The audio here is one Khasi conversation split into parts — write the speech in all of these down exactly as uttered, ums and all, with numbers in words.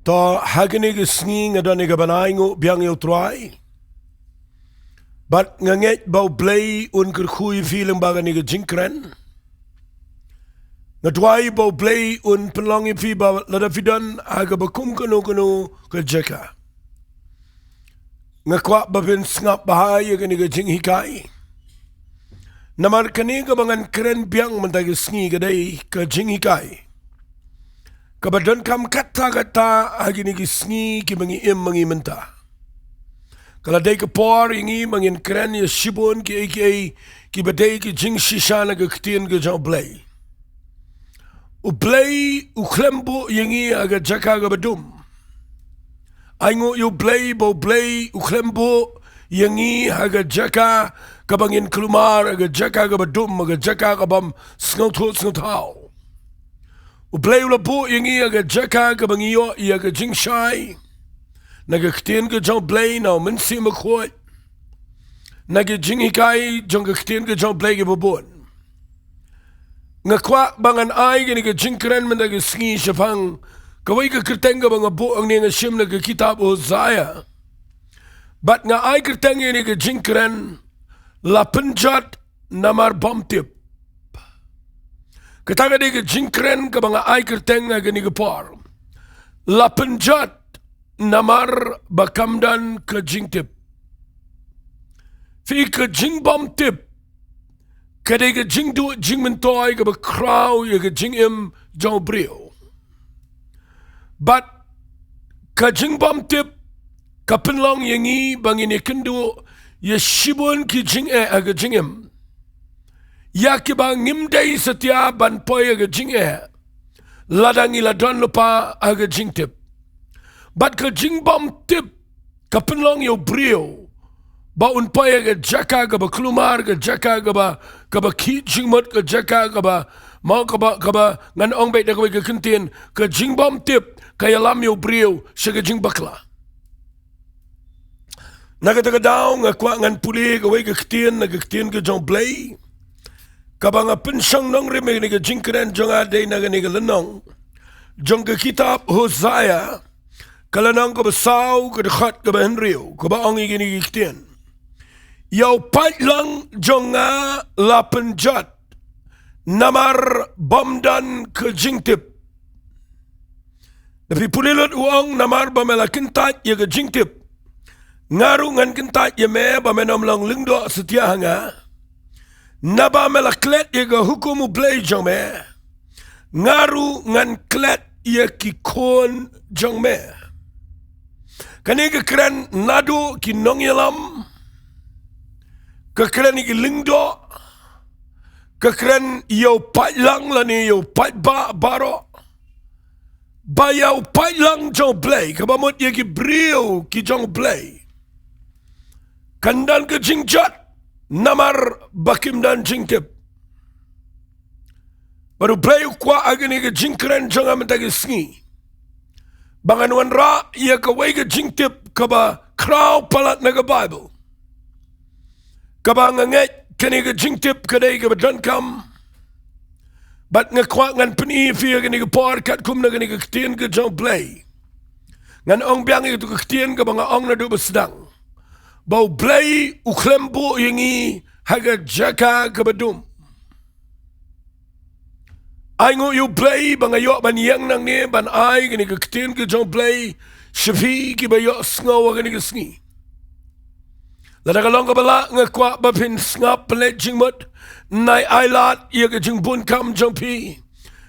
To, ha kane ka sngi nga don ïa ka ban ainguh biang ïa u Trai. Bad nga ngeit ba U Blei un kyrkhu ïa phi lyngba kane ka jingkren. Nga duwai ba U Blei un pynlong ïa phi ba lada phi don ha kaba kum kano kano ka jaka, nga kwah ba phin sngap bha ïa kane ka jinghikai. Namar kane kaba ngan kren biang mynta ka sngi ka dei ka jinghikai kaba donkam katta katta ha kine ki sngi kiba ngi im ma ngi mynta. Ka la dei ka por ïa ngi ba ngin kren ïa shibun kiei kiei kiba dei ki jingshisha na ka ktien ka jong U Blei. U Blei u khlem buh ïa ngi ha ka jaka kaba dum. Ainguh ïa U Blei ba U Blei u khlem buh ïa ngi ha ka jaka kaba ngin kulmar, ha ka jaka kaba dum, ha ka jaka kabym sngewthuh sngewthaw. U Blei u la buh ïa ngi ha ka jaka kaba ngi ïoh ïa ka jingshai na ka ktien ka jong U Blei, na U Mynsiem Bakhuid, na ki jinghikai jong ka ktien ka jong U Blei kiba bun. Nga kwah ba ngan ai kane ka jingkren mynta ka sngi shaphang kawei ka kyrteng kaba nga buh hangne, nga shim na ka kitab Hosea. Bad nga ai kyrteng ïa kane ka jingkren, La Pynjot Namar Bym Tip. Kata ka dei ka jingkren kaba nga ai kyrteng ha kane ka por, La Pynjot Namar Ba Kam Don Ka Jingtip. Phi, ka jingbymtip ka dei ka jingduh jingmyntoi kaba khraw ïa ka jingim jong u briew. Bad ka jingbymtip ka pynlong ïa ngi ba ngin ïakynduh ïa shibun ki jingeh ha ka jingim, ïa kiba ngim dei satia ban poi ha ka jingeh lada ngi la don lypa ha ka jingtip. Bad ka jingbymtip ka pynlong ïa u briew ba un poi ha ka jaka kaba kulmar, ka jaka kaba, kaba khih jingmut, ka jaka kaba, mo, kaba, kaba ngan ong beit da kawei ka kyntien, ka jingbymtip ka ïalam ïa u briew sha ka jingbakla. Na kata ka daw nga kwah ngan pule kawei ka ktien na ka ktien ka jong U Blei kaba nga pynshong nongrim ïa kane ka jingkren jong nga, dei na kane ka lynnong jong ka kitab Hosea, ka lynnong kaba saw, ka dkhot kaba hynriew, kaba ong ïa kine ki ktien: Ïa u paidlang jong nga la pynjot namar bym don ka jingtip. Da phi pule lut u ong, namar ba me la kyntait ïa ka jingtip, nga ruh ngan kyntait ïa me ba men ym long lyngdoh satia ha nga. Naba me la klet ïa ka hukum U Blei jong me, nga ruh ngan klet ïa ki khun jong me. Kane ka kren naduh ki nongïalam, ka kren ïa ki lyngdoh, ka kren ïa u paidlang lane ïa u paidbah baroh. Ba ïa u paidlang jong U Blei, kaba mut ïa ki briew ki jong U Blei, kan don ka jingjot namar ba kim don jingtip. Bad U Blei u kwah ha kane ka jingkren jong nga mynta ka sngi ba ngan wanrah ïa kawei ka jingtip kaba khraw palat na ka Baibl, kaba nga ngeit kane ka jingtip ka dei kaba donkam. Bad nga kwah ngan pyni ïa phi ha kane ka por katkum na kane ka ktien ka jong U Blei. Ngan ong biang ïa katu ka ktien kaba nga ong naduh ba sdang, ba U Blei u khlem buh ïa ngi ha ka jaka kaba dum. Ainguh ïa U Blei ba nga ïoh ban ïeng nangne ban ai kane ka ktien ka jong U Blei sha phi kiba ïohsngew ha kane ka sngi. Lada ka long kaba lah, nga kwah ba phin sngap pynleit jingmut, nai ailad ïa ka jingbun kam jong phi.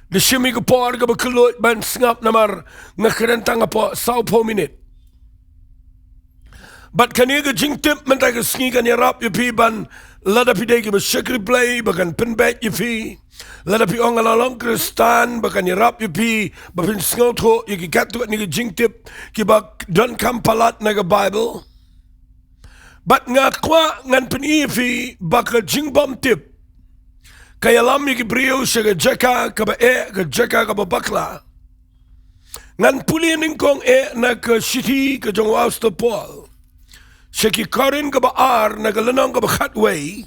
Da shim ïa ka por kaba kylluid ban sngap, namar nga kren tang hapoh sawphew minit. Bad kane ka jingtip mynta ka sngi kan ïarap ïa phi ban, lada phi dei kiba shakri Blei, ba kan pynbeit ïa phi. Lada phi ong nga la long Khristan, ba kan ïarap ïa phi ba phin sngewthuh ïa ki katto katne ki jingtip kiba donkam palat na ka Baibl. Bad nga kwah ngan pyni ïa phi ba ka jingbymtip ka ïalam ïa ki briew sha ka jaka kaba eh, ka jaka kaba bakla. Ngan pule nyngkong eh na ka shithi ka jong u Apostol Paul sha ki Korinth kaba ar, na ka lynnong kaba khatwei,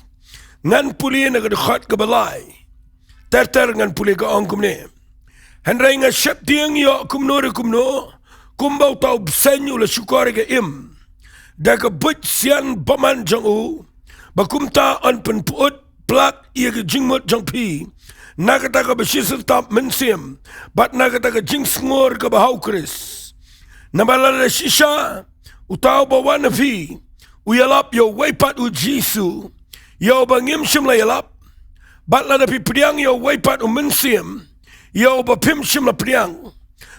ngan pule na ka dkhot kaba lai. Ter ter ngan pule, ka ong kumne: Hynrei nga sheptieng ïoh kumno re kumno, kumba uta u bseiñ u la shukor ïa ka im da ka buit sian bymman jong u, ba kumta yn pynput plak ïa ka jingmut jong phi na kata kaba shisha tap mynsiem, bad na kata ka jingsngur kaba ha u Khrist. Namar lada shisha uta uba wan ha phi u ïalap ïa uwei pat u Jisu ïa uba ngim shym la ïalap, bad lada phi pdiang ïa uwei pat u mynsiem ïa uba phim shym la pdiang,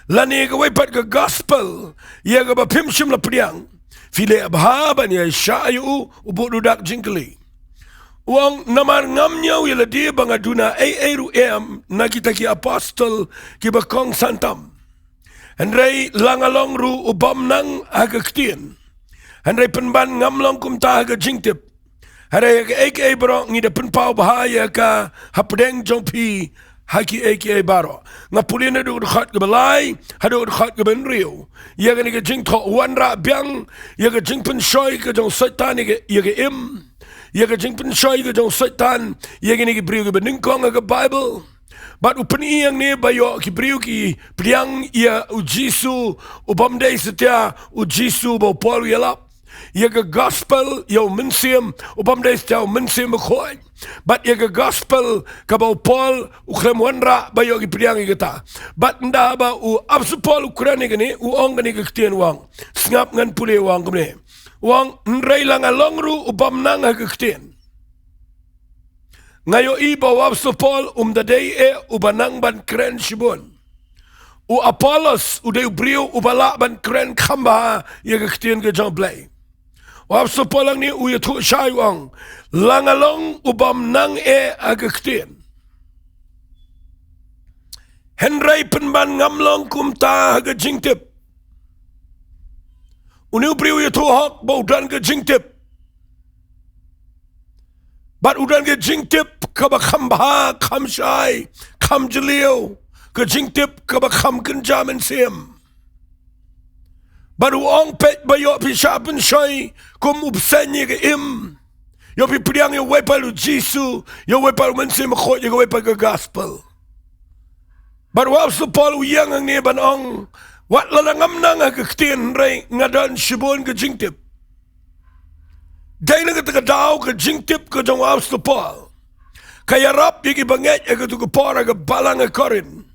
lane kawei pat ka gospel ïa kaba phim shym la pdiang, phi leh bha ban ïaishah ïa u, u bud u dak jingkylli. U ong, namar ngam ñiew ïa lade ba nga duna ei ei ruh em na kita ki apostol kiba kongsan tam. Hynrei la nga long ruh u bym nang ha ka ktien, hynrei pynban ngam long kumta ha ka jingtip. Hynrei ha kaei kaei baroh ngi da pynpaw bha ïa ka hapdeng jong phi ha kiei kiei baroh. Nga pule naduh ka dkhot kaba lai haduh ka dkhot kaba hynriew. Ïa kane ka jingthoh wanrah biang ïa ka jingpynshoi ka jong Soitan ïa ka, ïa ka im, ïa ka jingpynshoi ka jong Soitan ïa kine ki briew kiba nyngkong ha ka Baibl. Bad u pyni hangne ba ïoh ki briew ki pdiang ïa u Jisu u bym dei satia u Jisu ba u Paul u ïalap, ïa ka gospel, ïa u mynsiem u bym dei satia u mynsiem bakhuid, bad ïa ka gospel kaba u Paul u khlem wanrah ba ïoh ki pdiang ïa kata. Bad ynda ba u apostol Paul u kren ïa kane, u ong kane ka ktien, u ong, sngap, ngan pule, u ong kumne. U ong, hynrei la nga long ruh u bym nang ha ka ktien, nga ïohi ba u apostol Paul um da dei eh uba nang ban kren shibun. U Apollos u dei u briew uba lah ban kren kham bha ïa ka ktien ka jong u Blei. U apostol Paul hangne u ïathuh shai, u ong, la nga long u bym nang eh ha ka ktien, hynrei pynban ngam long kumta ha ka jingtip. Une u briew u ïathuh hok ba u don ka jingtip, bad u don ka jingtip kaba kham bha, kham shai, kham jylliew, ka jingtip kaba kham kynja mynsiem. Bad u ong, peit ba ïoh phi shah pynshoi kum u bseiñ ïa ka im, ïoh phi pdiang ïa uwei pat u Jisu, ïa uwei pat u Mynsiem Bakhuid, ïa kawei pat ka gospel. Bad u apostol Paul u ïeng hangne ban ong, wat lada ngam nang ha ka ktien, hynrei nga don shibun ka jingtip. Dei na kata ka daw ka jingtip ka jong u apostol Paul ka ïarap ïa ki bangeit ha katu ka por ha ka balang ha Korinth,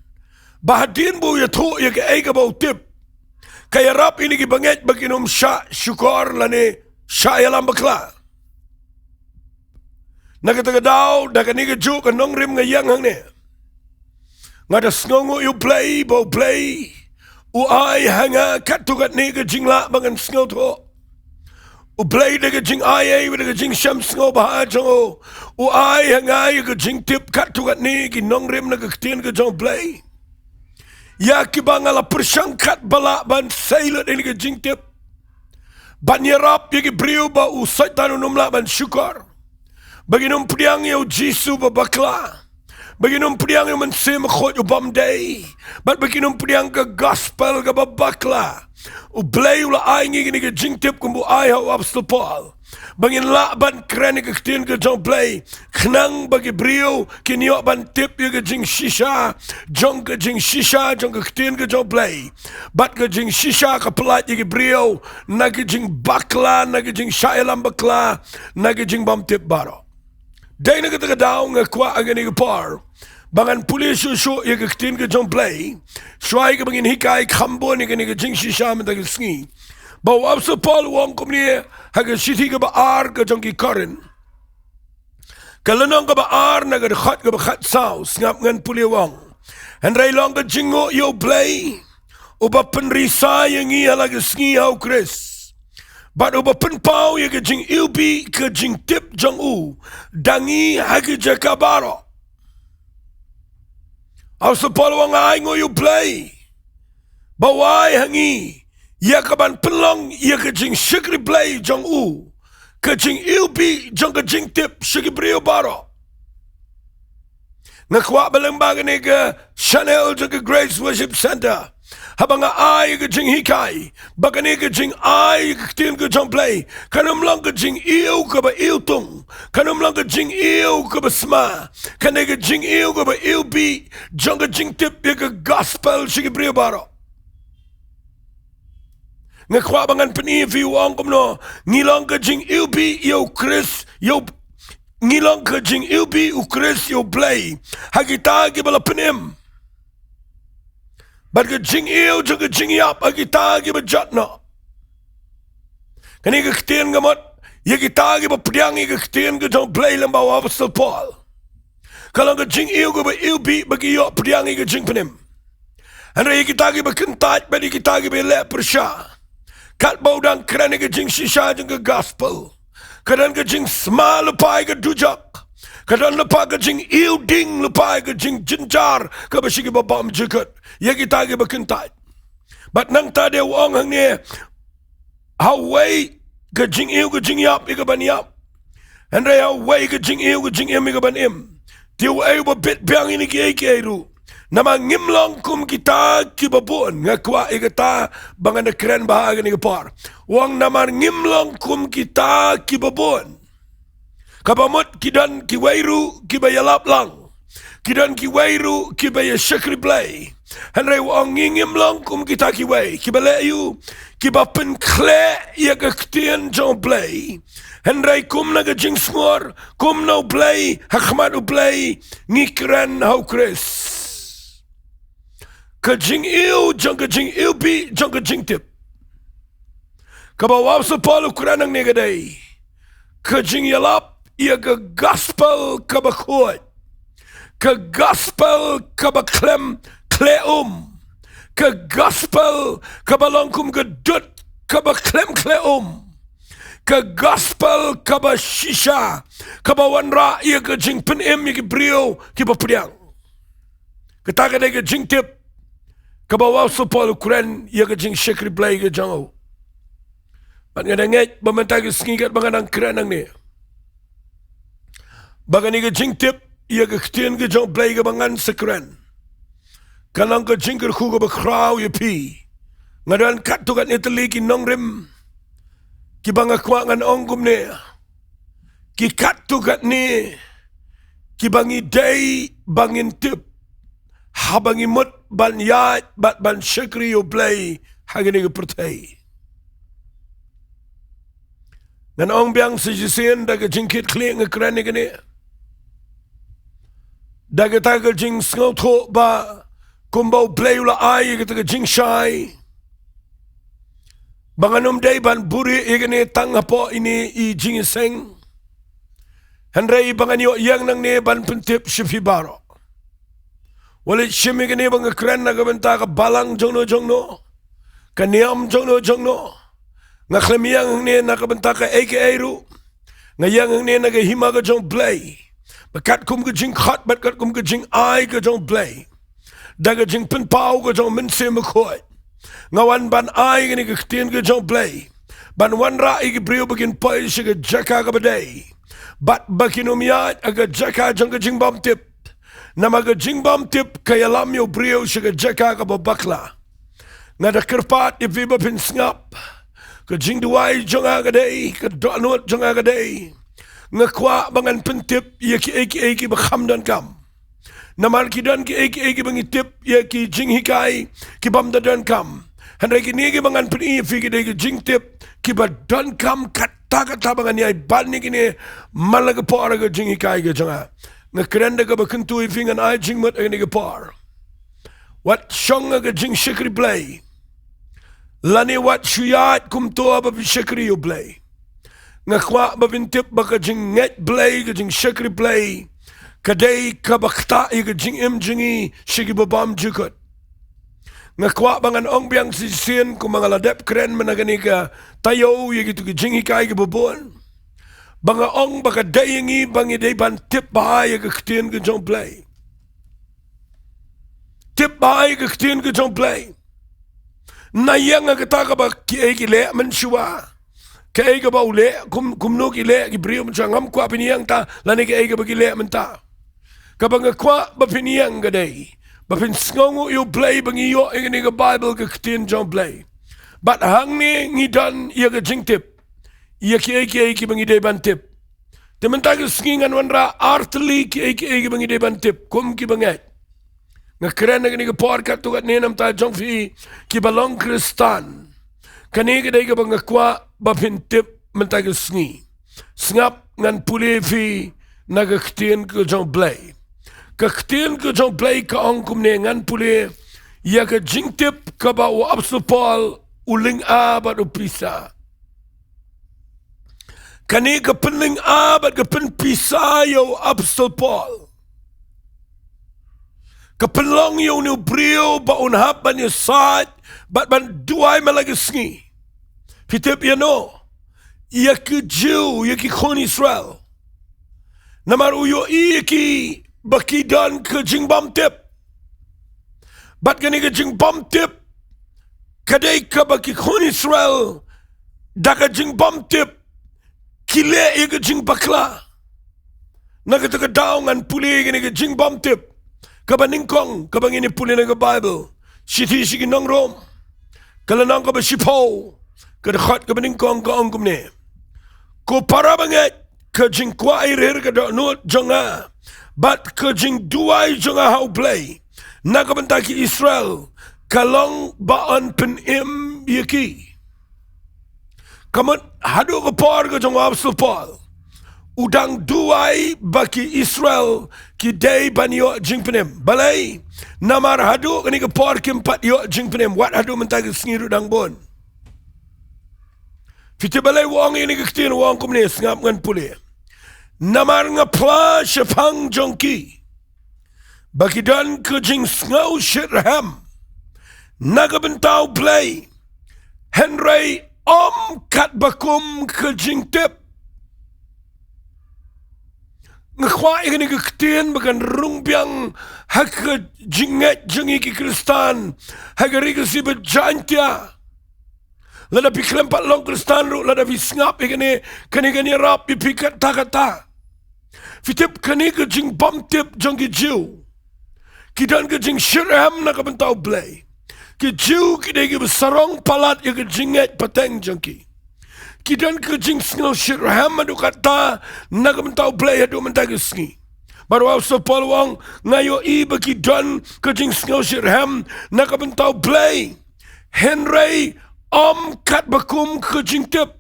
ba hadien ba u ïathuh ïa kaei kaba u tip, ka ïarap ïa kine ki bangeit ba kin ym shah shukor lane shah ïalam bakla. Na kata ka daw, da kane kajuh ka nongrim nga ïeng hangne, nga da sngewnguh ïa u Blei ba u Blei u ai ha nga katto katne ka jinglah ba ngan sngewthuh. U Blei da ka jingai ei, da ka jingshem sngewbha jong u, u ai ha nga ïa ka jingtip katto katne ki nongrim na ka ktien ka jong u Blei, ïa kiba nga la pyrshang katba lah ban sei lut ïa ka jingtip, ban ïarap ïa ki briew ba u Soitan un ym lah ban shukor, ba kin ym pdiang ïa u Jisu ba bakla, ba kin ym pdiang ïa u Mynsiem Bakhuid u bym dei, bad ba kin ym pdiang ka gospel kaba bakla. U Blei u la ai ngi kane ka jingtip kumba u ai ha u apostol Paul, ba ngin lah ban kren ïa ka ktien ka jong u Blei, khnang ba ki briew kin ïoh ban tip ïa ka jingshisha jong ka jingshisha jong ka ktien ka jong u Blei, bad ka jingshisha ka pyllait ïa ki briew na ka jingbakla, na ka jingshah ïalam bakla, na ka jingbymtip baroh. Dei na kata ka daw nga kwah ha kane ka por ba ngan pule shuh shuh ïa ka ktien ka jong u Blei, shuwa ïa kaba ngin hikai kham bun ïa kane ka jingshisha mynta ka sngi. Ba u apostol Paul u ong kumne ha ka shithi kaba ar ka jong ki Korinth, ka lynnong kaba ar, na ka dkhot kaba khatsaw, sngap, ngan pule, u ong, hynrei long ka jingnguh ïa u Blei, uba pynrisa ïa ngi ha la ka sngi ha u Khrist, bad uba pynpaw ïa ka jingiwbih ka jingtip jong u da ngi ha ki jaka baroh. U apostol Paul u ong, nga ainguh ïa u Blei ba u ai ha ngi ïa ka ban pynlong ïa ka jingshakri Blei jong u, ka jingiwbih jong ka jingtip sha ki briew baroh. Nga kwah ba lyngba kane ka channel jong ka Grace Worship Centre, haba nga ai ka jinghikai, ba kane ka jingai ka ktien ka jong u Blei kan ym long ka jingïew kaba iwtung, kan ym long ka jingïew kaba sma, kan dei ka jingïew kaba iwbih jong ka jingtip ïa ka gospel sha ki briew baroh. Nga kwah ba ngan pyni ïa phi u ong kumno, ngi long ka jingïewbih ïa u Khrist, ïa u, ngi long ka jingïewbih u Khrist ïa u Blei ha kita kiba la pynim. Bad ka jingïew jong ka jingïap ha kita kiba jot noh. Kane ka ktien ka mut ïa kita kiba pdiang ïa ka ktien ka jong u Blei lem bad u Apostol Paul. Ka long ka jingïew kaba ïewbih ba ki ïoh pdiang ïa ka jingpynim. Hynrei ïa kita kiba kyntait bad ïa kita kiba leh pyrshah, katba u dang kren ïa ka jingshisha jong ka gospel, ka don ka jingsma lypa ïa ka dujok. Ka don lypa ka jingïew ding lypa ïa ka jingjynjar kaba sha kiba bymjukut, ïa kita kiba kyntait. Bad nangta de u ong hangne, ha uwei ka jingïew ka jingïap ïa kaban ïap, hynrei ha uwei ka jingïew ka jingim ïa kaban im. Te uei uba bit biang ïa kine kiei kiei ruh? Namar ngim long kum kita kiba bun. Nga kwah ïa kata ba ngan da kren bha ha kane ka por. U ong namar ngim long kum kita kiba bun. Kaba mut ki don kiwei ruh kiba ïalap lang, ki don kiwei ruh kiba ïa shakri Blei. Hynrei u ong ngi ngim long kum kita kiwei, kiba leh aïu? Kiba pynkhleh ïa ka ktien jong u Blei. Hynrei kum na ka jingsngur, kum na u Blei, ha khmat u Blei, ngi kren ha u Khrist. Ka jingïew jong ka jingïewbih jong ka jingtip. Kaba u Apostol Paul u kren hangne ka dei ka jingïalap ïa ka gospel kaba khuid, ka gospel kaba khlem khleh um, ka gospel kaba long kum ka dud kaba khlem khleh um, ka gospel kaba shisha, kaba wanrah ïa ka jingpynim ïa ki briew kiba pdiang. Kata ka dei ka jingtip kaba u Apostol Paul u kren ïa ka jingshakri Blei ka jong u. Bad nga da ngeit ba mynta ka sngi katba nga dang kren hangne, ba kane ka jingtip ïa ka ktien ka jong u Blei kaba ngan sa kren, kan long ka jingkyrkhu kaba khraw ïa phi. Nga don katto katne tylli ki nongrim kiba nga kwah ngan ong kumne, ki katto katne kiba ngi dei ba ngin tip haba ngi mut ban ïaid bad ban shakri ïa u Blei ha kane ka pyrthei. Ngan ong biang sa shisien da ka jingkitkhlieh nga kren ïa kane, da kata ka jingsngewthuh ba kumba u Blei u la ai ïa kata ka jingshai ba ngan ym dei ban buhrieh ïa kane tang hapoh ine i jingïaseng. Hynrei ba ngan ïoh ïeng nangne ban pyntip sha phi baroh. Wat leit shim ïa kane ba nga kren na ka bynta ka balang jongno jongno, ka niam jongno jongno. Nga khlem ïeng hangne na ka bynta kaei kaei ruh. Nga ïeng hangne na ka hima ka jong u Blei, ba katkum ka jingkhot bad katkum ka jingai ka jong u Blei, da ka jingpynpaw ka jong u Mynsiem Bakhuid, nga wan ban ai kane ka ktien ka jong u Blei ban wanrah ïa ki briew ba kin poi sha ka jaka kaba dei, bad ba kin ym ïaid ha ka jaka jong ka jingbymtip. Namar ka jingbymtip ka ïalam ïa u briew sha ka jaka kaba bakla. Nga da kyrpad ïa phi ba phin sngap. Ka jingduwai jong nga ka dei, ka dohnud jong nga ka dei, nga kwah ba ngan pyntip ïa kiei kiei kiba kham donkam. Namar ki don kiei kiei kiba ngi tip ïa ki jinghikai ki bym da donkam. Hynrei kine kiba ngan pyni ïa phi ki dei ki jingtip kiba donkam katta katta ba ngan ïai ban ïa kine man la ka por ha ka jinghikai ka jong nga. Nga kren da kaba kyntu ïa phi, ngan ai jingmut ha kane ka por. Wat shong ha ka jingshakri Blei, lane wat shu ïaid kumto ba phi shakri ïa u Blei. Nga kwah ba phin tip ba ka jingngeit Blei, ka jingshakri Blei, ka dei kaba ktah ïa ka jingim jong ngi sha kiba bymjukut. Nga kwah ba ngan ong biang shisien kumba nga la dep kren mynta kane ka taïew ïa kito ki jinghikai kiba bun, ba nga ong ba ka dei ïa ngi ba ngi dei ban tip bha ïa ka ktien ka jong u Blei. Tip bha ïa ka ktien ka jong u Blei. Ym ïeng ha kata kaba kiei ki leh mynshuwa, kaei kaba u leh, kum, kumno ki leh ki briew mynshuwa, ngam kwah phin ïeng ta, lane kaei kaba ki leh mynta. Kaba nga kwah ba phin ïeng ka dei ba phin sngewnguh ïa u Blei ba ngi ïoh ïa kane ka Baibl, ka ktien jong u Blei. Bad hangne ngi don ïa ka jingtip ïa kiei kiei kiba ngi dei ban tip. Te mynta ka sngi ngan wanrah ar tylli kiei kiei kiba ngi dei ban tip kum kiba ngeit. Nga kren ha kane ka por katto katne na ka bynta jong phi kiba long Khristan. Kane ka dei kaba nga kwah ba phin tip mynta ka sngi. Sngap, ngan pule phi na ka ktien ka jong Blei. Ka ktien ka jong Blei ka ong kumne, ngan pule ïa ka jingtip kaba u Apostol Paul u lynga bad u pisa. Kane ka pynlynga bad ka pynpisa ïa u Apostol Paul. Ka pynlong ïa une u briew ba un hap ban ïasaid bad ban duwai man la ka sngi. Phi tip ïano? Ïa ki Jiw, ïa ki khun Israel. Namar u ïohi ïa ki ba ki don ka jingbymtip. Bad kane ka jingbymtip ka dei kaba ki khun Israel da ka jingbymtip ki leh ïa ka jingbakla. Na kata ka daw ngan pule ïa kane ka jingbymtip kaba nyngkong kaba ngin ïa pule na ka Baibl. Shithi sha ki nong Rom, ka lynnong kaba shiphew, ka dkhot kaba nyngkong ka ong kumne: Ko para bangeit, ka jingkwah ïarir ka dohnud jong nga bad ka jingduwai jong nga ha u Blei na ka bynta ki Israel ka long ba yn pynim ïa ki. Ka mut haduh ka por ka jong u Apostol Paul u dang duwai ba ki Israel ki dei ban ïoh jingpynim. Balei? Namar haduh kane ka por kim pat ïoh jingpynim, wat haduh mynta ka sngi ruh dang bun. Phi tip balei u ong ïa kane ka ktien? U ong kumne, sngap, ngan pule: Namar nga phla shaphang jong ki ba ki don ka jingsngew shitrhem na ka bynta u Blei, hynrei ym katba kum ka jingtip. Nga kwah ïa kane ka ktien ba kan rung biang ha ka jingngeit jong ngi ki Khristan ha ka Ri Khasi ba Jaiñtia. Lada phi khlem pat long Khristan ruh, lada phi sngap ïa kane, kane kan ïarap ïa phi katta katta. Phi tip, kane ka jingbymtip jong ki Jiw. Ki don ka jingshitrhem na ka bynta u Blei. Ki Jiw ki dei kiba sarong palat ïa ka jingngeit pateng jong ki. Ki don ka jingsngew shitrhem haduh katta na ka bynta u Blei haduh mynta ka sngi. Bad u Apostol Paul u ong, nga ïohi ba ki don ka jingsngew shitrhem na ka bynta u Blei, hynrei ym katba kum ka jingtip.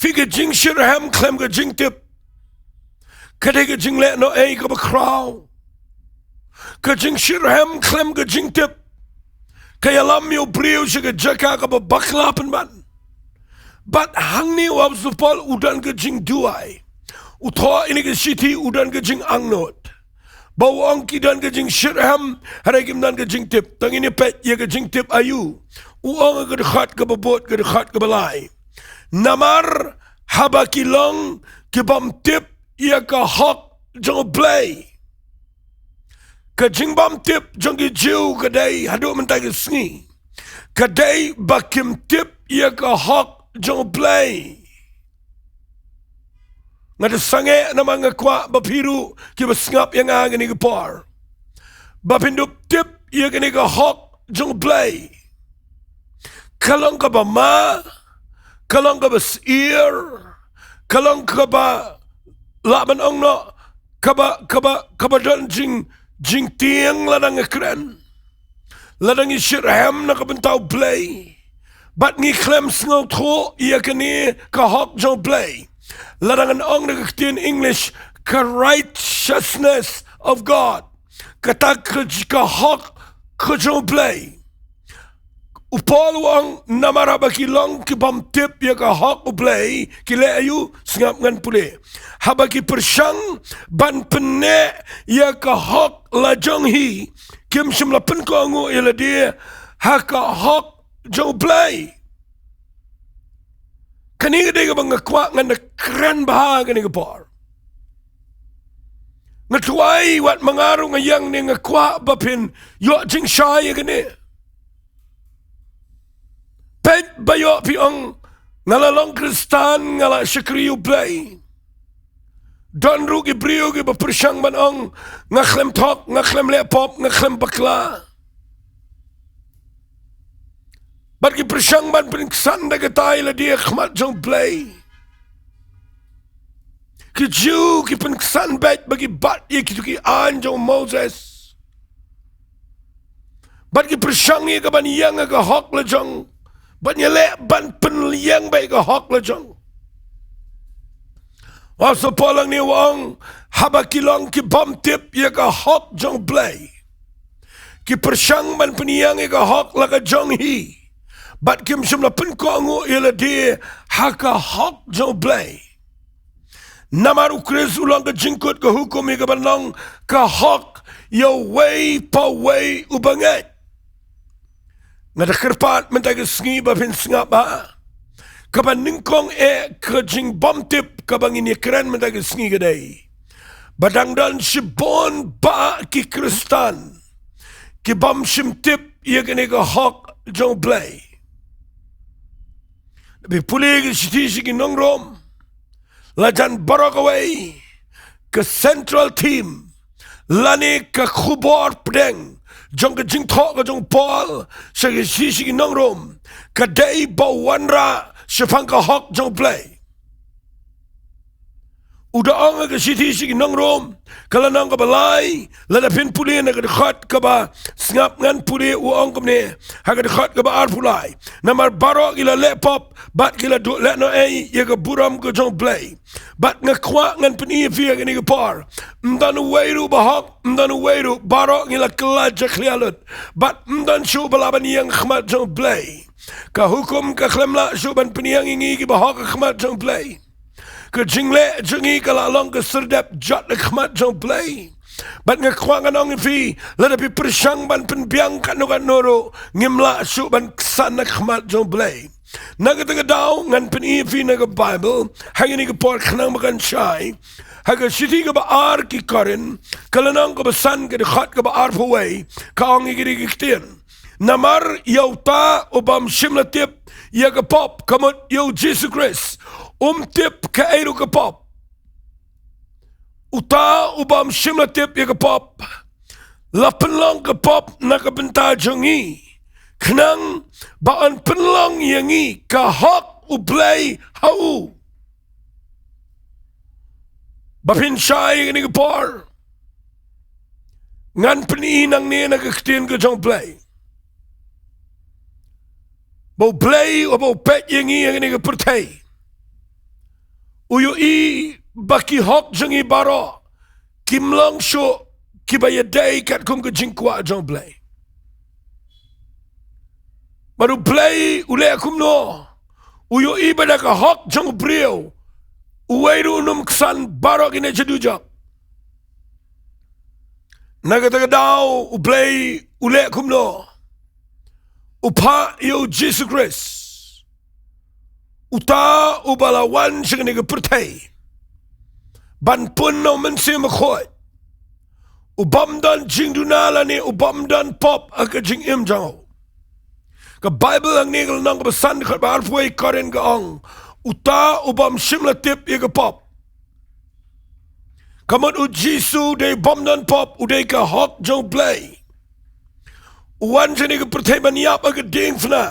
Phi, ka jingshitrhem khlem ka jingtip ka dei ka jingleh noh ei kaba khraw. Ka jingshitrhem khlem ka jingtip ka ïalam ïa u briew sha ka jaka kaba bakla pynban. Bad hangne u Apostol Paul u don ka jingduwai. U thoh ïa kane ka shithi u don ka jingangnud. Ba u ong ki don ka jingshitrhem, hynrei kim don ka jingtip. To ngin ïa peit ïa ka jingtip aïu. U ong ha ka dkhot kaba bud, ka dkhot kaba lai: Namar haba ki long kibym tip ïa ka hok jong u Blei, ka jingbymtip jong ki Jiw ka dei haduh mynta ka sngi ka dei ba kim tip ïa ka hok jong u Blei. Nga da sangeh namar nga kwah ba phi ruh kiba sngap ïa nga ha kane ka por ba phin dup tip ïa kane ka hok jong u Blei. Ka long kaba ma, ka long kaba syier, ka long kaba, lah ban ong noh, kaba, kaba, kaba don jing, jingtieng lada nga kren. Lada ngi shitrhem na ka bynta u Blei bad ngi khlem sngewthuh ïa kane ka hok jong u Blei, lada ngan ong da ka ktien English, ka righteousness of God, kata ka, ka hok ka jong u Blei. U Paul u ong, namar haba ki long kibym tip ïa ka hok u Blei, ki leh aïu? Sngap, ngan pule. Haba ki pyrshang ban pynneh ïa ka hok la jong hi, kim shym la pynkohnguh ïa lade ha ka hok jong u Blei. Kane ka dei kaba nga kwah ngan da kren bha ha kane ka por. Nga duwai wat ma nga ruh nga ïeng ne nga kwah ba phin ïoh jingshai ïa kane. Peit ba ïoh phi ong, nga la long Khristan, nga la shakri u Blei. Don ruh ki briew kiba pyrshang ban ong, nga khlem thok, nga khlem leh pop, nga khlem bakla. Bad ki pyrshang ban pynksan da katai lade ha khmat jong u Blei. Ki Jiw ki pynksan beit ba ki bat ïa kito ki aiñ jong u Moses. Bad ki pyrshang ïa ka ban ïeng ïa ka hok la jong. Bad ngi leh ban pynïeng beit ïa ka hok la jong. Apostol Paul hangne u ong, haba ki long ki bym tip ïa ka hok jong U Blei, ki pyrshang ban pynïeng ïa ka hok la ka jong hi. Bad kim shym la pynkohnguh ïa lade ha ka hok jong U Blei. Namar U Khrist u long ka jingkut ka hukum ïa ka ban long ka hok ïa uwei pa uwei uba ngeit. Nga da kyrpad mynta ka sngi ba phin sngap ha kaba nyngkong eh ka jingbymtip kaba ngin ïa kren mynta ka sngi ka dei ba dang don shibun bah ki Khristan ki bym shym tip ïa kane ka hok jong U Blei. Phi pule ka shithi sha ki nong Rom, la jan baroh kawei, ka central theme lane ka khubor pdeng jong ka jingthoh ka jong Paul sha ka shithi sha ki nong Rom ka dei ba wanrah shaphang ka hok jong U Blei. U da ong ha ka shithi sha ki nong Rom, ka lynnong kaba lai, lada phin pule na ka dkhot kaba sngap ngan pule, u ong kumne ha ka dkhot kaba arphew lai: Namar baroh ki la leh pop bad ki la duh lehnohei ïa ka burom ka jong U Blei. Bad nga kwah ngan pyni ïa phi ha kane ka por, ym don uwei ruh ba hok, ym don uwei ruh, baroh ngi la kylla jakhlia lut. Bad ym don shuh ba lah ban ïeng ha khmat jong U Blei. Ka hukum ka khlem lah shuh ban pynïeng ïa ngi kiba hok ha khmat jong U Blei. Ka jingleh jong ngi ka la long ka syrdep jot ha khmat jong U Blei. Bad nga kwah ngan ong ïa phi, lada phi pyrshang ban pynbiang katno katno ruh, ngim lah shuh ban ksan ha khmat jong U Blei. Na kata ka daw ngan pyni ïa phi na ka Baibl ha kane ka por khnang ba kan shai. Ha ka shithi kaba ar ki Korinth, ka lynnong kaba san, ka dkhot kaba arphew wei, ka ong ïa kine ki ktien: Namar ïa uta u bym shym la tip ïa ka pop, ka mut ïa U Jisu Khrist, um tip kaei ruh ka pop. Uta u bym shym la tip ïa ka pop, la pynlong ka pop na ka bynta jong ngi, khnang ba yn pynlong ïa ngi ka hok U Blei ha u. Ba phin shai ha kane ka por, ngan pyni nangne na ka ktien ka jong U Blei, ba U Blei uba u peit ïa ngi ha kane ka pyrthei, u ïohi ba ki hok jong ngi baroh kim long shuh kiba ïadei katkum ka jingkwah jong U Blei. Bad U Blei u leh kumno? U ïohi ba da ka hok jong u briew uwei ruh un ym ksan baroh kine sha dujok. Na kata ka daw U Blei u leh kumno? U phah ïa U Jisu Khrist, uta uba la wan sha kane ka pyrthei ban pun na U Mynsiem Bakhuid, u bym don jingduna lane u bym don pop ha ka jingim jong u. Ka Baibl hangne ka lynnong kaba san, dkhot ba arphew wei, Korinth, ka ong, uta u bym shym la tip ïa ka pop. Ka mut U Jisu u dei u bym don pop, u dei ka hok jong U Blei. U wan sha kane ka pyrthei ban ïap ha ka diengphna.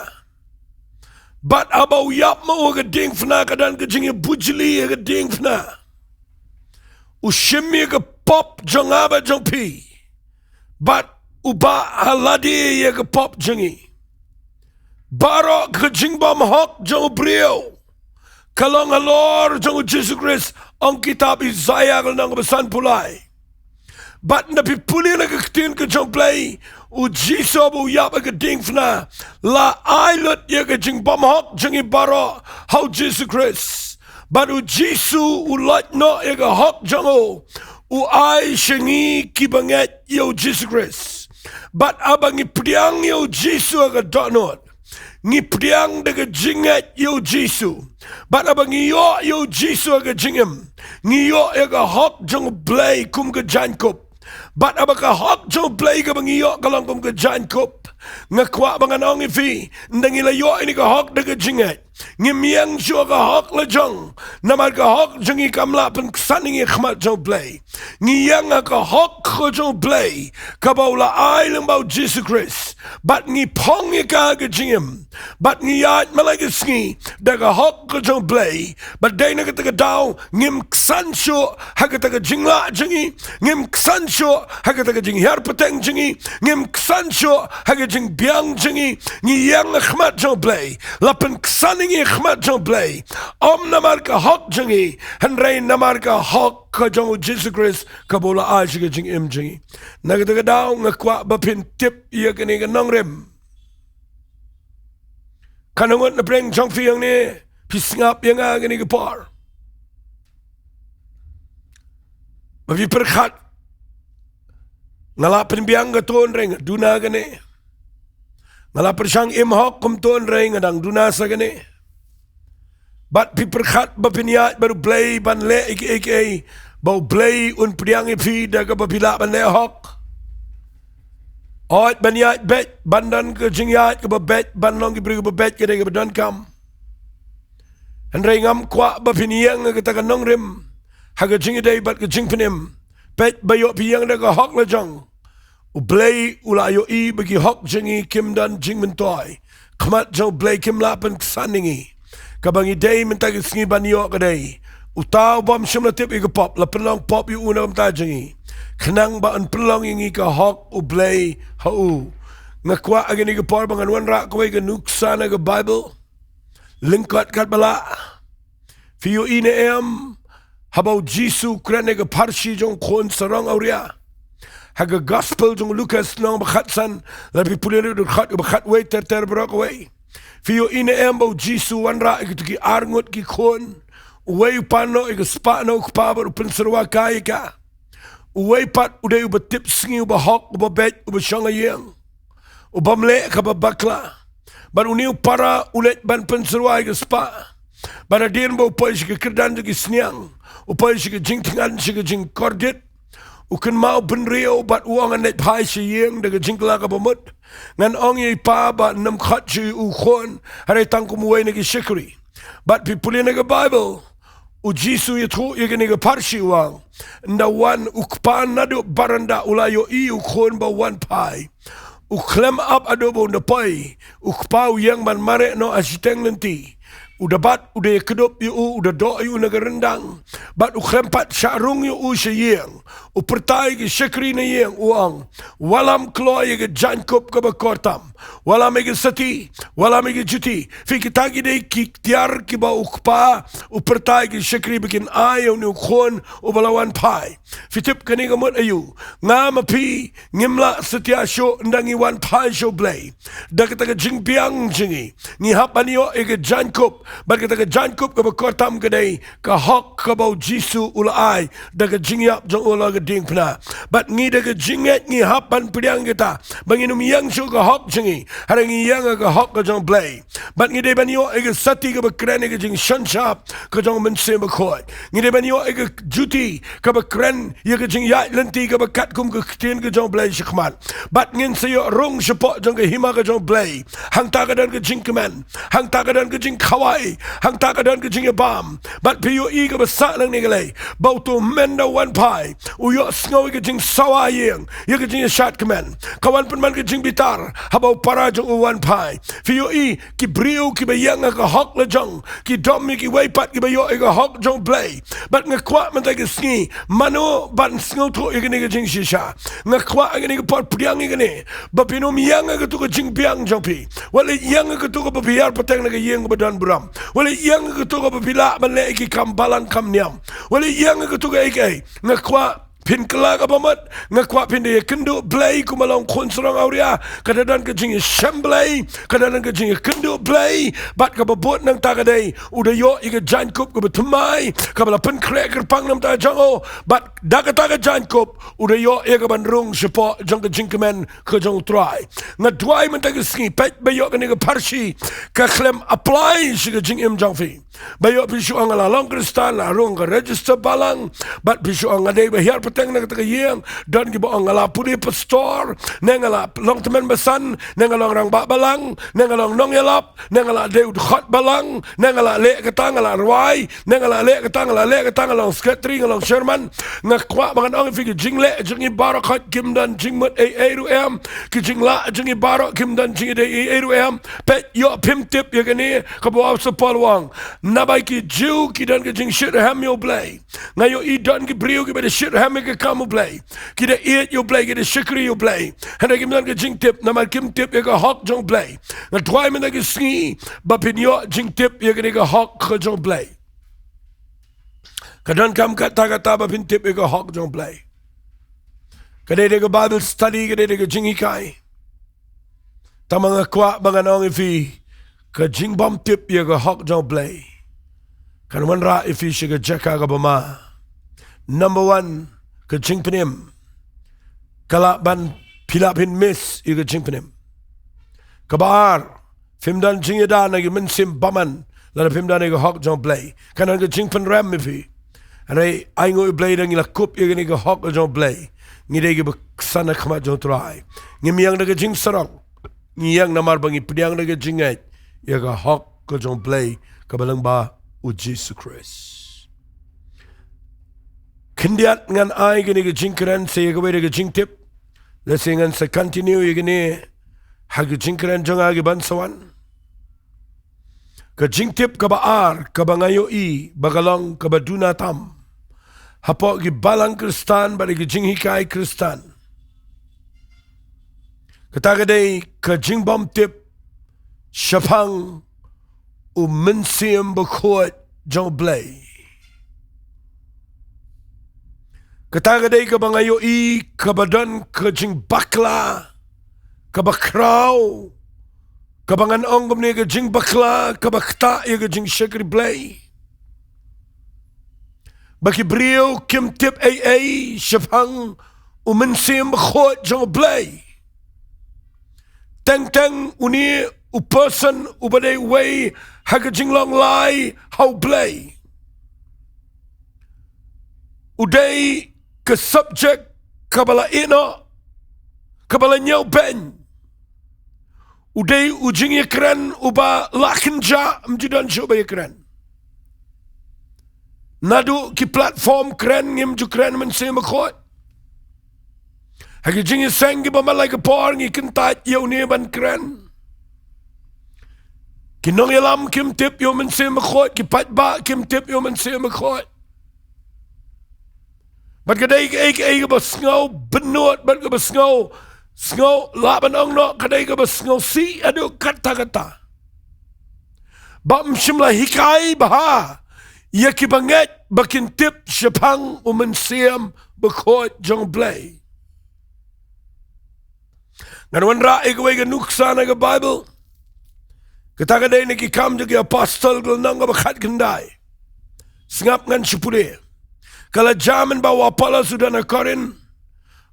Bad haba u ïap ma u ha ka diengphna, ka don ka jingïabujli ha ka diengphna. U shim ïa ka pop jong nga bad jong phi, bad u bah ha lade ïa ka pop jong ngi. Baroh ka jingbymhok jong u briew ka long halor jong U Jisu Khrist, ong kitab Isaïah ka lynnong kaba sanphew lai. Bad lada phi pule na ka ktien ka jong U Blei, U Jisu ba u ïap ha ka diengphna la ai lut ïa ka jingbymhok jong ngi baroh ha U Jisu Khrist. Bad U Jisu u loit noh ïa ka hok jong u, u ai sha ngi kiba ngeit ïa U Jisu Khrist. Bad haba ngi pdiang ïa U Jisu ha ka dohnud, ngi pdiang da ka jingngeit ïa U Jisu. Bad haba ngi ïoh ïa U Jisu ha ka jingim, ngi ïoh ïa ka hok jong U Blei kum ka jaiñkup. Bad haba ka hok jong U Blei kaba ngi ïoh ka long kum ka jaiñkup, nga kwah ba ngan ong ïa phi, lada ngi la ïoh ïa kane ka hok da ka jingngeit, Ngim ïeng shuh ha ka hok lajong, namar ka hok jong ngi kam lah pynksan ïa ngi ha khmat jong U Blei. Ngi ïeng ha ka hok ka jong U Blei, kaba u la ai lyngba U Jisu Khrist. Bad ngi phong ïa ka ha ka jingim, bad ngi ïaid man la ka sngi da ka hok ka jong U Blei. Bad dei na kata ka daw ngim ksan shuh ha kata ka jinglah jong ngi, ngim ksan shuh ha kata ka jinghiar pateng jong ngi, ngim ksan shuh ha ka jingbiang jong ngi. Ngi ïeng ha khmat jong U Blei, la pynksan ïa ngi ha khmat jong U Blei. Ym namar ka hok jong ngi, hynrei namar ka hok ka jong U Jisu Khrist kaba u la ai sha ka jingim jong ngi. Na kata ka daw nga kwah ba phin tip ïa kane ka nongrim. Katno ngut na pdeng jong phi hangne phi sngap ïa nga kane ka por, ba phi pyrkhat, nga la pynbiang katto hynrei nga duna kane. Nga la pyrshang im hok kumto hynrei nga dang duna sa kane. Bad phi pyrkhat ba phin ïaid bad U Blei ban leh ïa kiei kiei, ba U Blei un pdiang ïa phi da kaba phi lah ban leh hok. Hooid, ban ïaid beit, ban don ka jingïaid kaba beit, ban long ki briew kiba beit, ka dei kaba donkam. Hynrei ngam kwah ba phin ïeng ha kata ka nongrim ha ka jingïadei bad ka jingpynim. Peit ba ïoh phi ïeng da ka hok lajong. U Blei u la ïohi ba ki hok jong ngi kim don jingmyntoi. Khmat jong U Blei kim lah pynksan ïa ngi. Kaba ngi dei mynta ka sngi ban ïoh ka dei, uta u bym shym la tip ïa ka pop la pynlong pop ïa u na ka bynta jong ngi, khnang ba yn pynlong ïa ngi ka hok U Blei ha u. Nga kwah ha kane ka por ba ngan wanrah kawei ka nuksa na ka Baibl. Lyngkot katba lah, phi ïohi ne em, haba U Jisu u kren ïa ka pharshi jong u khun sarong awria ha ka Gospel jong u Lukas lynnong ba khatsan, lada phi pule na ka dkhot kaba khatwei ter ter baroh kawei. Phi ïohi ne em ba U Jisu u wanrah ïa kito ki arngut ki khun? Uwei u pan noh ïa ka spah na u kpa bad u pynsyrwa kai ïa ka. Uwei pat u dei uba tip sngi, uba hok, uba beit, uba shong ha ïing, u bym leh kaba bakla. Bad une u para u leit ban pynsyrwa ïa ka spah. Bad hadien ba u poi sha ka kyrdan jong ki sniang, u poi sha ka jingthngan, sha ka jingkordit, u kynmaw bynriew bad u ong, ngan leit phai sha ïing da ka jingkylla kaba mut. Ngan ong ïa i pa ba nym khot shuh ïa u khun, hynrei tang kum uwei na ki shakri. Bad phi pule na ka Baibl, U Jisu u ïathuh ïa kane ka pharshi, u ong, ynda wan u kpa naduh baranda, u la ïohi ïa u khun ba u wan phai, u khlem ap haduh ba un da poi. U kpa u ïeng ban mareh noh ha shiteng lynti. U da bat, u da ïakdup ïa u, u da doh ïa u na ka ryndang. Bad u khlem pat shah rung ïa u sha ïing. U pyrta ïa ki shakri na ïing, u ong, wallam kloi ïa ka jaiñkup kaba kor tam. Wallam ïa ka sati, wallam ïa ka juti. Phi, kita ki dei ki tiar kiba u kpa u pyrta ïa ki shakri ba kin ai ïa une u khun uba la wan phai. Phi tip kane ka mut aïu? Nga ma phi ngim lah satia shuh ynda ngi wan phai sha U Blei. Da kata ka jingbiang jong ngi, ngi hap ban ïoh ïa ka jaiñkup. Bad kata ka jaiñkup kaba kor tam ka dei ka hok kaba U Jisu u la ai da ka jingïap jong u la ka diengphna. Bad ngi da ka jingngeit ngi hap ban pdiang kata, ba ngin ym ïeng shuh ha ka hok jong ngi, hynrei ngi ïeng ha ka hok ka jong U Blei. Bad ngi dei ban ïoh ïa ka sati kaba kren ïa ka jingsngewsih ka jong U Mynsiem Bakhuid. Ngi dei ban ïoh ïa ka juti kaba kren ïa ka jingïaid lynti kaba katkum ka ktien ka jong U Blei shakhmat. Bad ngin sa ïoh rung shapoh jong ka hima ka jong U Blei. Hangta ka don ka jingkmen, hangta ka don ka jingkhawai, hangta ka don ka jingïabam. Bad phi ïohi kaba sah nangne ka lei, ba uto u kmen da u wan phai, u ïohsngew ïa ka jingsawa ïing, ïa ka jingïashad kmen. Ka wan pynban ka jingbitar haba u para jong u u wan phai. Phi ïohi, ki briew kiba ïeng ha ka hok lajong ki dom ïa kiwei pat kiba ïoh ïa ka hok jong U Blei. Bad nga kwah mynta ka sngi, mano ban sngewthuh ïa kane ka jingshisha, nga kwah ha kane ka por pdiang ïa kane, ba phin ym ïeng ha kato ka jingbiang jong phi. Wat leit ïeng ha kato kaba phi hiar pateng na ka ïing kaba don burom. Wat leit ïeng ha kato kaba phi lah ban leh ïa ki kam balang kam niam. Wat leit ïeng ha kato kaei kaei. Nga kwah phin kylla kaba mut, nga kwah phin da ïakynduh Blei kumba long khun sarong awria. Ka da don ka jingïashem Blei, ka da don ka jingïakynduh Blei. Bad kaba bud nangta ka dei, u da ïoh ïa ka jaiñkup kaba thymmai, kaba la pynkhreh kyrpang na ka bynta jong u. Bad da kata ka jaiñkup u da ïoh ïa ka ban rung shapoh jong ka jingkmen ka jong U Trai. Nga duwai mynta ka sngi, peit ba ïoh kane ka pharshi ka khlem apply sha ka jingim jong phi. Ba ïoh phi shu ong nga la long Khristan, la rung ka register balang, bad phi shu ong nga dei ba hiar pateng na kata ka ïing, don kiba ong nga la pule pastor, ne nga la long tymmen basan, ne nga long rangbah balang, ne nga long nongïalap, ne nga la dei u dkhot balang, ne nga la leh kata, nga la rwai, ne nga la leh kata, nga la leh kata, nga long secretary, nga long chairman. Nga kwah ba ngan ong ïa phi, ki jingleh jong ngi baroh khoit kim don jingmut ei ei ruh em, ki jinglah jong ngi baroh kim don jingïadei ei ei ruh em. Peit, ïoh phim tip ïa kane kaba u apostol Paul u ong. Naba ki Jiw ki don ka jingshitrhem ïa U Blei. Nga ïohi don ki briew kiba da shitrhem ïa ka kam U Blei. Ki da ïeit ïa U Blei, ki da shakri ïa U Blei. Hynrei kim don ka jingtip, namar kim tip ïa ka hok jong U Blei. Nga duwai mynta ka sngi ba phin ïoh jingtip ïa kane ka hok ka jong U Blei. Ka donkam katta katta ba phin tip ïa ka hok jong U Blei. Ka dei da ka Bible study, ka dei da ka jinghikai. Tangba nga kwah ba ngan ong ïa phi, ka jingbym tip ïa ka hok jong U Blei kan wanrah ïa phi sha ka jaka kaba ma. Number one, ka jingpynim. Ka lah ban phi lah phin miss ïa ka jingpynim. Kaba ar, phim don jingïada na ki mynsiem bymman lada phim don ïa ka hok jong U Blei. Kan don ka jingpynrem ïa phi. Hynrei ainguh ïa U Blei, lada ngi la kup ïa kane ka hok ka jong U Blei, ngi dei kiba ksan ha khmat jong U Trai. Ngim ïeng da ka jingsarong, ngi ïeng namar ba ngi pdiang da ka jingngeit ïa ka hok ka jong U Blei kaba lyngba U Jisu Khrist. Khyndiat ngan ai kane ka jingkren sa ïa kawei da ka jingtip. Lehse ngan sa continue ïa kane ha ka jingkren jong nga kiban sa wan. Ka jingtip kaba ar kaba nga ïohi ba ka long kaba duna tam hapoh ki balang Khristan bad ki jinghikai Khristan, kata ka dei ka jingbym tip shaphang U Mynsiem Bakhuid jong U Blei. Kata ka dei kaba nga ïohi kaba don ka jingbakla kaba khraw, kaba ngan ong kumne, ka jingbakla kaba ktah ïa ka jingshakri Blei. Ba ki briew kim tip ei ei shaphang U Mynsiem Bakhuid jong U Blei. Teng teng une u person uba dei uwei ha ka jinglong lai ha U Blei, u dei ka subject kaba la ïehnoh, kaba la ñiewbeiñ. U dei u jingïakren uba la kynjah, ym ju don shuh ba ïakren. Naduh ki platform kren ngim ju kren Mynsiem Bakhuid. Ha ki jingïaseng kiba man la ka por ngi kyntait ïa une ban kren. Ki nongïalam kim tip ïa U Mynsiem Bakhuid, ki paidbah kim tip ïa U Mynsiem Bakhuid. Bad ka dei kaei kaei kaba sngew bynnud, bad kaba sngew, sngew lah ban ong noh, ka dei kaba sngewsih haduh katta katta. Ba ym shym la hikai bha ïa kiba ngeit ba kin tip shaphang U Mynsiem Bakhuid jong U Blei. Ngan wanrah ïa kawei ka nuksa na ka Baibl. Kata ka dei na Ki Kam jong ki Apostol, ka lynnong kaba khatkhyndai. Sngap ngan shu pule. Ka la jia mynba u Apollos u don ha Korinth,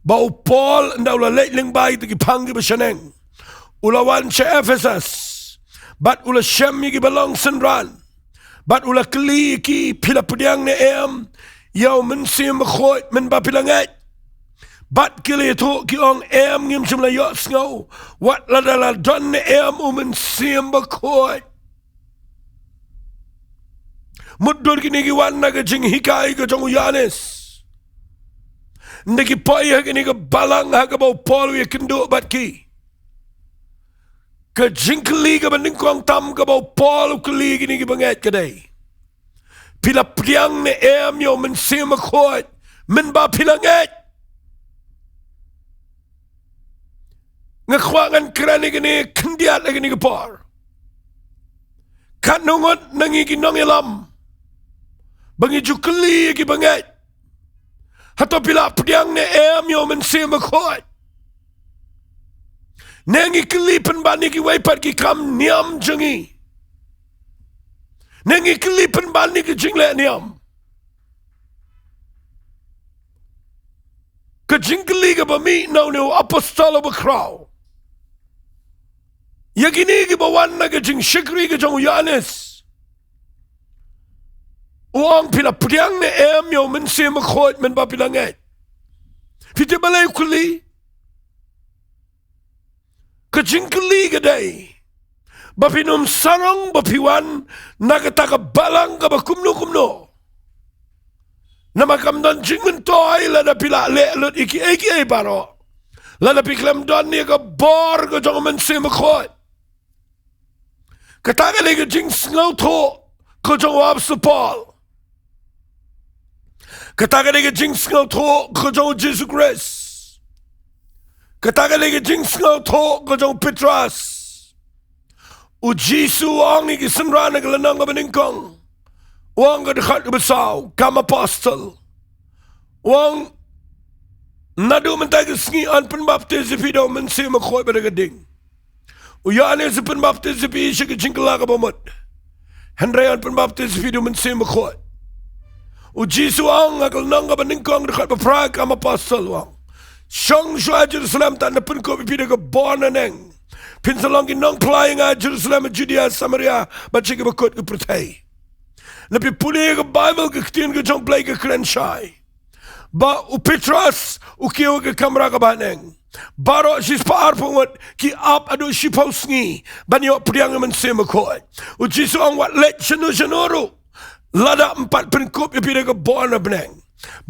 ba u Paul ynda u la leit lyngba ïa ki phang kiba shaneng, u la wan sha Ephesus, bad u la shem ïa kiba long synran. Bad u la kylli ïa ki, phi la pdiang ne em ïa U Mynsiem Bakhuid mynba phi la ngeit? Bad ki la ïathuh ki ong, em, ngim shym la ïohsngew wat lada la don ne em U Mynsiem Bakhuid. Mutdur kine ki wan na ka jinghikai ka jong u Ïoannis. Ynda ki poi ha kane ka balang ha kaba u Paul u ïakynduh bad ki, ka jingkylli kaba nyngkong tam kaba u Paul u kylli kine kiba ngeit ka dei, phi la pdiang ne em ïa U Mynsiem Bakhuid mynba phi la ngeit? Nga kwah ngan kren ïa kane khyndiat ha kane ka por. Katno ngut na ngi ki nongïalam ba ngi ju kylli ïa kiba ngeit, hato phi la pdiang ne em ïa U Mynsiem Bakhuid? Ne ngi kylli pynban ïa kiwei pat ki kam niam jong ngi? Ne ngi kylli pynban ïa ki jingleh niam? Ka jingkylli kaba mih na une u apostol uba khraw ïa kine kiba wan na ka jingshakri ka jong u Ïoannis. U ong, phi la pdiang ne em ïa u Mynsiem Bakhuid mynba phi la ngeit? Phi tip balei u kylli? Ka jingkylli ka dei ba phin ym sarong ba phi wan na kata ka balang kaba kumno kumno. Namar kam don jingmyntoi lada phi la leh lut ïa kiei kiei baroh, lada phi khlem don ïa ka bor ka jong u Mynsiem Bakhuid. Kata ka dei ka jingsngewthuh ka jong u apostol Paul. Kata ka dei ka jingsngewthuh ka jong u Jisu Khrist. Kata ka dei ka jingsngewthuh ka jong u Petros. U Jisu u ong ïa ki synran ha ka lynnong kaba nyngkong, u ong ka dkhot kaba saw, kam apostol, u ong, naduh mynta ka sngi yn pynbaptis ïa phi da u Mynsiem Bakhuid bad da ka ding. U Ïoannis u pynbaptis ïa phi sha ka jingkylla kaba mut, hynrei yn pynbaptis ïa phi da u Mynsiem Bakhuid. U Jisu u ong ha ka lynnong kaba nyngkong, dkhot ba phra, kam apostol, u ong, shong shuwa Jerusalem, tad ngan pynkup ïa phi da ka bor naneng. Phin sa long ki nongphla ïa nga ha Jerusalem, Judia, Samaria bad sha ki bakut ki pyrthei. Lada phi pule ïa ka Baibl, ka ktien ka jong u Blei ka kren shai ba u Petros u kiew ha ka kamra kaba haneng. Baroh shispah arphew ngut ki ap haduh shiphew sngi ban ïoh pdiang ïa u Mynsiem Bakhuid. U Jisu u ong, wat leit shano shano ruh, lada ym pat pynkup ïa phi da ka bor na bneng.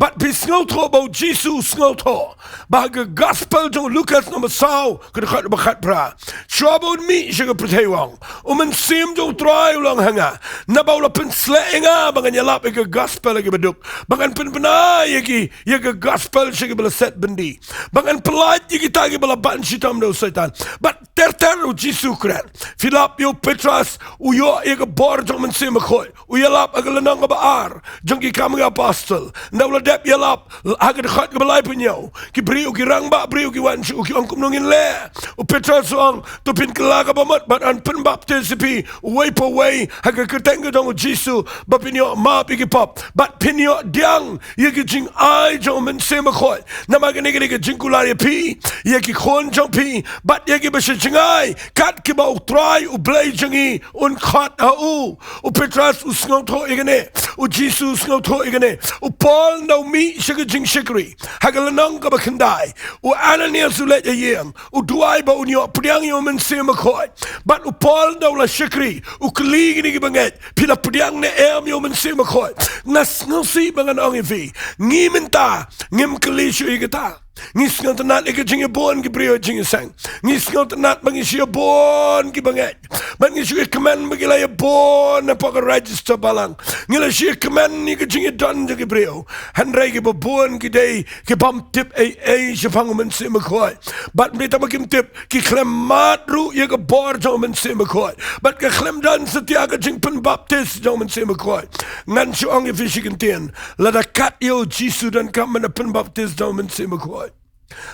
Bad phi sngewthuh ba u Jisu u sngewthuh ba ha ka gospel jong u Lukas, lynnong ba saw, ka dkhot ba khatphra, shuwa ba un mih sha ka pyrthei, u ong, u Mynsiem jong u Trai u long ha nga, naba u la pynsleh ïa nga ba ngan ïalap ïa ka gospel ha ki baduk, ba ngan pynbna ïa ki, ïa ka gospel sha kiba la set byndi, ba ngan pyllait ïa kita kiba la ban shitom da u Soitan. Bad ter ter u Jisu u kren. Phi lap ïa u Petros, u ïoh ïa ka bor jong u Mynsiem Bakhuid. U ïalap ha ka lynnong kaba ar jong Ki Kam ki Apostol. Nda u la dep ïalap, ha ka dkhot kaba laiphew hynñiew, ki briew, ki rangbah briew ki wan sha u, ki ong, kumno ngin leh? U Petros u ong, to phin kylla kaba mut bad yn pynbaptis ïa phi uwei pa uwei ha ka kyrteng ka jong u Jisu ba phin ïoh map ïa ki pop bad phin ïoh pdiang ïa ka jingai jong u Mynsiem Bakhuid. Namar kane ka dei ka jingkular ïa phi, ïa ki khun jong phi bad ïa kiba sha jngai, kat kiba u Trai u Blei jong ngi un khot ha u. U Petros u sngewthuh ïa kane, u Jisu u sngewthuh ïa kane. U Paul nda u mih sha ka jingshakri, ha ka lynnong kaba khyndai, u Ananias u leit ha ïing, u duwai ba un ïoh pdiang ïa u Mynsiem Bakhuid. Bad u Paul nda u la shakri, u kylli kine kiba ngeit, phi la pdiang ne em ïa u Mynsiem Bakhuid? Nga sngewsih ba ngan ong ïa phi, ngi mynta ngim kylli shuh ïa kata. Ngi sngewtynnat ïa ka jingïabun ki briew ha jingïaseng. Ngi sngewtynnat ba ngi shu ïabun kiba ngeit. Bad ngi shu ïakmen ba ngi la ïabun hapoh ka register balang. Ngi la shu ïakmen ïa ka jingïadon jong ki briew. Hynrei kiba bun ki dei ki bym tip ei ei shaphang u Mynsiem Bakhuid. Bad ym dei tang ba kim tip, ki khlem mad ruh ïa ka bor jong u Mynsiem Bakhuid. Bad ka khlem don satia ka jingpynbaptis jong u Mynsiem Bakhuid. Ngan shu ong ïa phi shi kyntien, lada kat ïa u Jisu donkam ban da pynbaptis da u Mynsiem Bakhuid,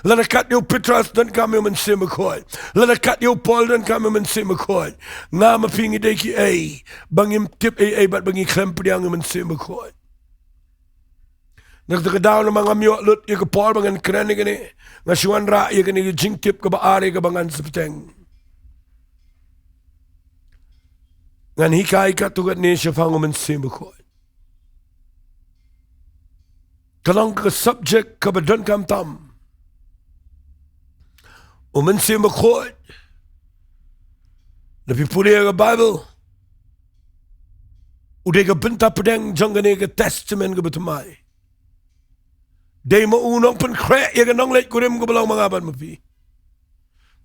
lada kat ïa u Petros donkam ïa u Mynsiem Bakhuid, lada kat ïa u Paul donkam ïa u Mynsiem Bakhuid, nga ma phi ngi dei kiei ba ngim tip ei ei bad ba ngi khlem pdiang ïa u Mynsiem Bakhuid? Na kata ka daw, namar ngam ïoh lut ïa ka por ba ngan kren ïa kane, nga shu wanrah ïa kane ka jingtip kaba ar ïa kaba ngan sa bteng. Ngan hikai katto katne shaphang u Mynsiem Bakhuid. Ka long ka subject kaba donkam tam. U Mynsiem Bakhuid, lada phi pule ïa ka Baibl, u dei ka bynta pdeng jong kane ka Testament kaba thymmai. Dei ma u nongpynkhreh ïa ka nongleit kurim kaba long ma nga bad ma phi.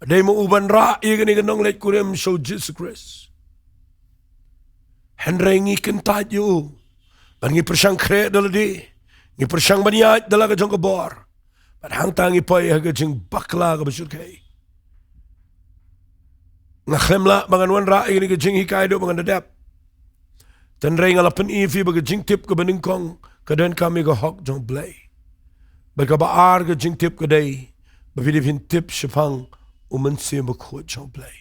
Dei ma u ban rah ïa kane ka nongleit kurim sha u Jisu Khrist. Hynrei ngi kyntait ïa u bad ngi pyrshang khreh da lade, ngi pyrshang ban ïaid da la ka jong ka bor, bad hangta ngi poi ha ka jingbakla kaba shyrkhei. Nga khlem lah ba ngan wanrah ïa kane ka jinghikai haduh ba ngan da dep. Hynrei nga la pyni ïa phi ba ka jingtip kaba nyngkong ka donkam ïa ka hok jong u Blei. Bad kaba ar ka jingtip ka dei ba phi dei phin tip shaphang u Mynsiem Bakhuid jong u Blei.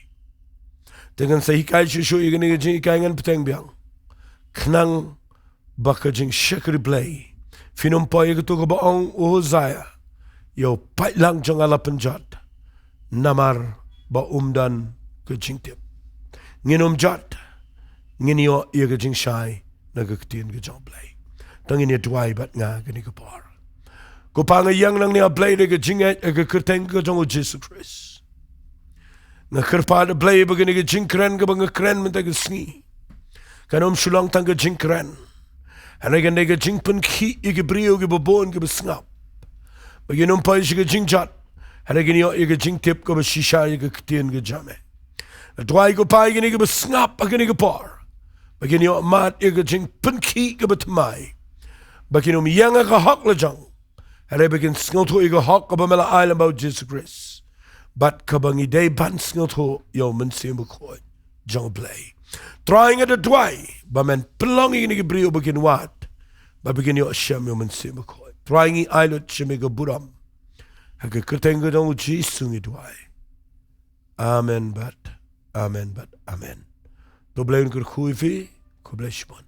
Te ngan sa hikai shuh shuh ïa kane ka jinghikai, ngan bteng biang. Khnang ba ka jingshakri Blei, phin ym poi ïa kato kaba ong u Hosea, ïa u paidlang jong nga la pynjot namar ba um don ka jingtip. Ngin ym jot, ngin ïoh ïa ka jingshai na ka ktien ka jong U Blei. To ngin ïa duwai bad nga kane ka por. Ko Pa, nga ïeng nangne, A Blei, da ka jingngeit ha ka kyrteng ka jong U Jisu Khrist. Nga kyrpad, A Blei, ba kane ka jingkren kaba nga kren mynta ka sngi kan ym shu long tang ka jingkren, hynrei kan dei ka jingpynkhih ïa ki briew kiba bun kiba sngap, ba kin ym poi sha ka jingjot, hynrei kin ïoh ïa ka jingtip kaba shisha ïa ka ktien ka jong me. Nga duwai, ko Pa, ïa kine kiba sngap ha kane ka por, ba kin ïoh mad ïa ka jingpynkhih kaba thymmai, ba kin ym ïeng ha ka hok la jong, hynrei ba kin sngewthuh ïa ka hok kaba me la ai lyngba U Jisu Khrist, bad kaba ngi dei ban sngewthuh ïa U Mynsiem Bakhuid jong U Blei. Trai, nga da duwai ba men pynlong ïa kine ki briew ba kin wad, bad ba kin ïoh shem ïa U Mynsiem Bakhuid. Trai, ngi ai lut sha me ka burom. Ha ka kyrteng ka jong U Jisu ngi duwai. Amen bad amen bad amen. To U Blei un kyrkhu ïa phi. Khublei shibun.